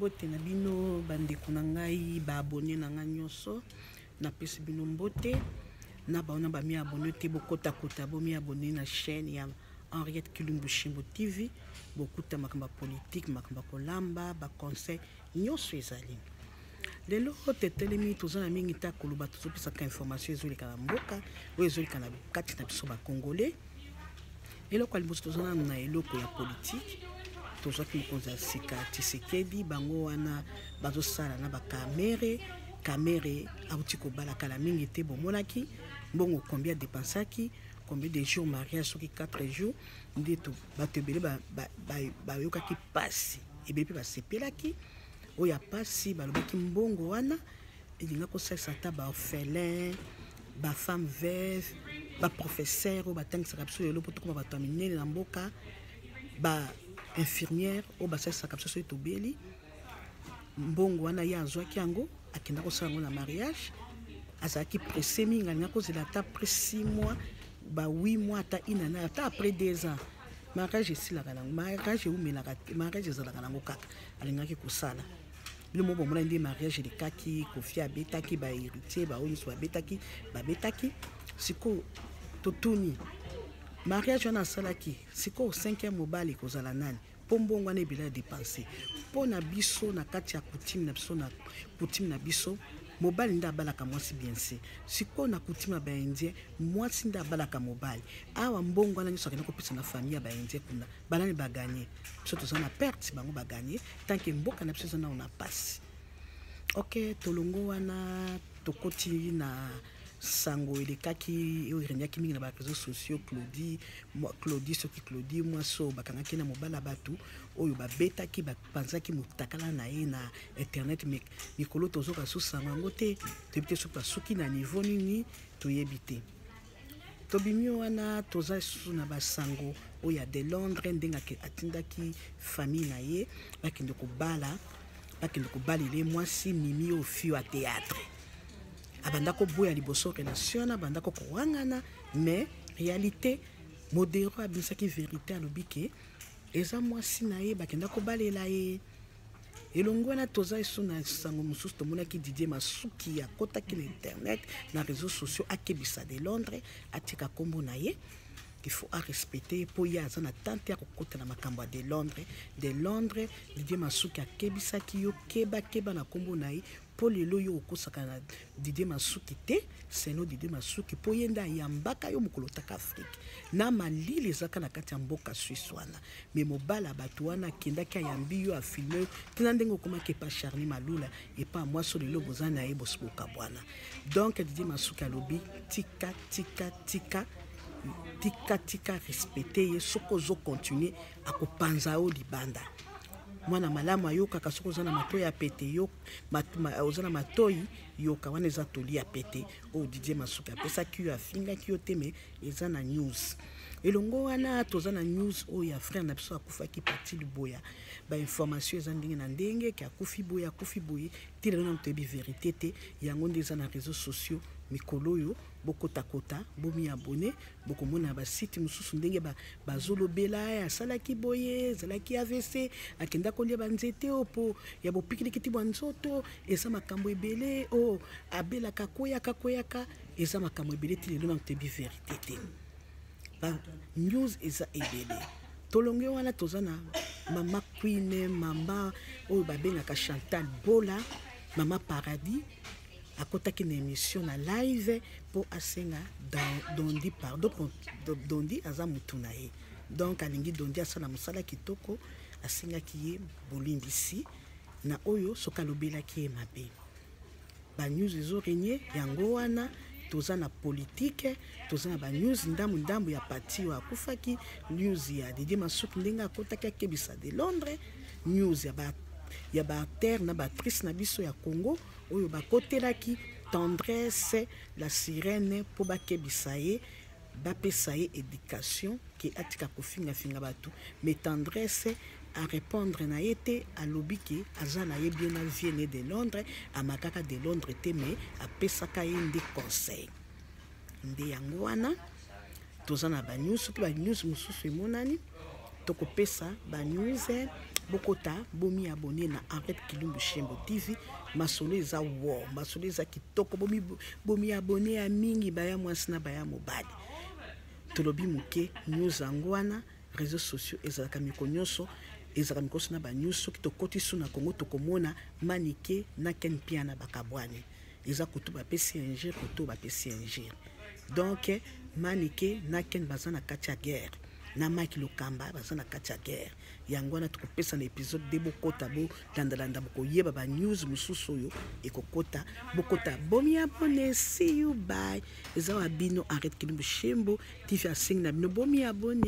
Mbote na bino bandeko na ngai ba abonne na ngai nyonso, napesi bino mbote na baona bami abonne te, bokotakota bomi abonne na chaîne ya Henriette Kilumbu Shimbo TV, bokuta makambo ya politique, makambo ya kolamba, ba conseil nyonso ezali. Lelo tetelemi toza na mingi ta koloba, tozopesaka information ezoleka na mboka oyo ezoleka na kati na biso ba congolais. Eloko ya liboso, toza nanu na eloko ya politike. Tozwaki mokonzi ya sika Tshisekedi, bango wana bazosala na bakamere. Kamere auti kobala kala mingi te, bomonaki mbongo combien adepensaki, combien de jours mariage, soki 4 jours nde bato ebele bayokaki mpasi, ebele mpe basepelaki. Oyo ya mpasi, balobaki mbongo wana elinga kosalisa ata baorphelin, bafemme veuve, baprofesseur oyo batangisaka biso lelo mpo tokoma bato ya minene na mboka, bainfirmière oyo basalisaka biso soki tobeli. Mbongo wana ye azwaki yango, akenda kosala yango na mariage. Azalaki pressé mingi, alinga kozela ata après 6 mois, ba 8 mois, ata inana, ata après 2 ans. Mariage esilaka nango, mariage eumelaka te, mariage ezalaka nango kaka. Alingaki kosala bino mo bomona nde mariage elekaki, Kofi abetaki bahéritier, baoyo nyonso babetaki babetaki. Sikoyo totuni, mariage wana asalaki, sikoyo cinquième mobali kozala nani? Mpo mbongo wana ebele ya dépense mpo na biso na kati ya coutume na biso, na coutume na biso mobali nde abalaka mwasi, bien sûr. Sikoyo na coutume ya baindien, mwasi nde abalaka mobali. Awa mbongo wana nyonso akende kopesa na famille ya baindien kuna, banani baganye? Biso toza na perte, bango baganye, tant que mboka na biso eza nano na pasi. Ok, tolongo wana, tokoti na sango elekaki oyo eregnaki mingi na bareseau sociaux. Claudie, Claudie, soki Claudie, mwasi oyo bakangaki na mobala, bato oyo babetaki, bapanzaki motakala na ye na internet. Me mikolo tozoka so sango yango te, toyebi te soki basuki na niveau nini, toyebi te. Tobimi wana, toza lisusu na basango oyo ya de Londres, ndenge atindaki famille na ye bakende kobala, bakende kobalela ye mwasi Mimi oyo fio ya théâtre. Abanda koboya liboso relation wana, abanda kokowangana, mais réalité Modero abimisaki vérité, alobi ke eza mwasi na ye, bakenda kobalela ye. Elongo wana, toza esu na sango mosusu. Tomonaki Didier Masuki akɔtaki na internet, na réseaux sociaux, akebisa de Londres atika nkombo na ye, il faut arespecte mpo ye aza na tante ya kokota na makambo ya de Londres. De Londres, Didier Masuki akebisaki yo, keba, keba na nkombo na ye, mpo lelo yo okosaka na Didier Masuki te. Seno Didier Masuki, mpo ye nde ayambaka yo mokolo otaka Afrike na malili ezalaka na kati ya mboka Suisse wana. Me mobala bato wana akendaki, ayambi yo, afilme yo ntina ndenge okomaki epa Charlie Malula, epa mwasi lelo boza na ye, bosiboka bwana. Donc Didier Masuki alobi tika, tika, tika, tika, tika, respecte ye. Soki ozokontinue, akopanza yo libanda. Mwana malamu ayokaka. Soki oza na matoi ya pete, yo oza na matoi, yoka. Wana eza toli ya pete oyo Didier Masuki apesaki yo, afingaki yo te, me eza na news. Elongo wana, toza na news oyo ya frère na biso akufaki, Pati Luboya. Bainformation eza ndenge na ndenge, ke akufi boye, akufi boye. Ti lelo nano toyebi vérité te. Yango nde eza na réseaux sociaux mikolo oyo. Bokotakota, bomi abonne, bokomona basite mosusu ndenge bazolobela. Asalaki boye, ezalaki AVC, akenda kolia banzete oyo mpo ya bopikilikiti bwa nzoto. Eza makambo ebele oyo abelaka, kweyaka kweyaka, eza makambo ebele. Ti lelo nano toyebi vérité te, ba news eza ebele. Tolonge wana, toza na mama Queen, mama oyo babengaka Chantal Bola, mama Paradis. Akotaki na émission na live mpo asenga Dondi pardon. Dondi aza motu na ye, donc alingi Dondi asala mosala kitoko. Asengaki ye bolimbisi na oyo soki alobelaki ye mabe. Banews ezoregne yango wana. Toza na politike, toza na banews ndambu ndambu ya Pati oyo akufaki, news ya Didier Masuki ndenge akotaki akebisa de Londres, news ya ba ya baacteur na baactrice na biso ya Congo oyo bakotelaki Tendresse la Sirène mpo bakebisa ye, bapesa ye éducation ke atika kofingafinga bato. Mais Tendresse arépondre na ye te, alobi ke aza na ye bien na vie ne de Londres, amakaka de Londres te, mais apesaka ye nde conseil. Nde yango wana toza na banews. Soki banews mosusu emonani, tokopesa banews. Bokota bomi abonné na Henriette Kilumbu Shembo TV. Masolo eza wo, masolo eza kitoko. Bomi bomi abonné ya mingi baya mwasi na baya mobali. Tolobi moke news yango wana réseaux sociaux ezalaka miko nyonso ezalaka miko nyonso na ba news. Soki tokoti su na Congo tokomona Manike na Ken Mpiana bakabwani. Eza kutu bapesi injure, kutu bapesi injure. Donc Manike na Ken baza na kati ya guerre, na Mike Lokamba baza na kati ya guerre. Yango wana tokopesa na épisode de bokota bolandalanda, bokoyeba ba news mosusu oyo ekokota. Bokota bomi abonné, see you, bye. Eza wa bino Henriette Kilumbu Shembo TV, asengi na bino bomi abonné.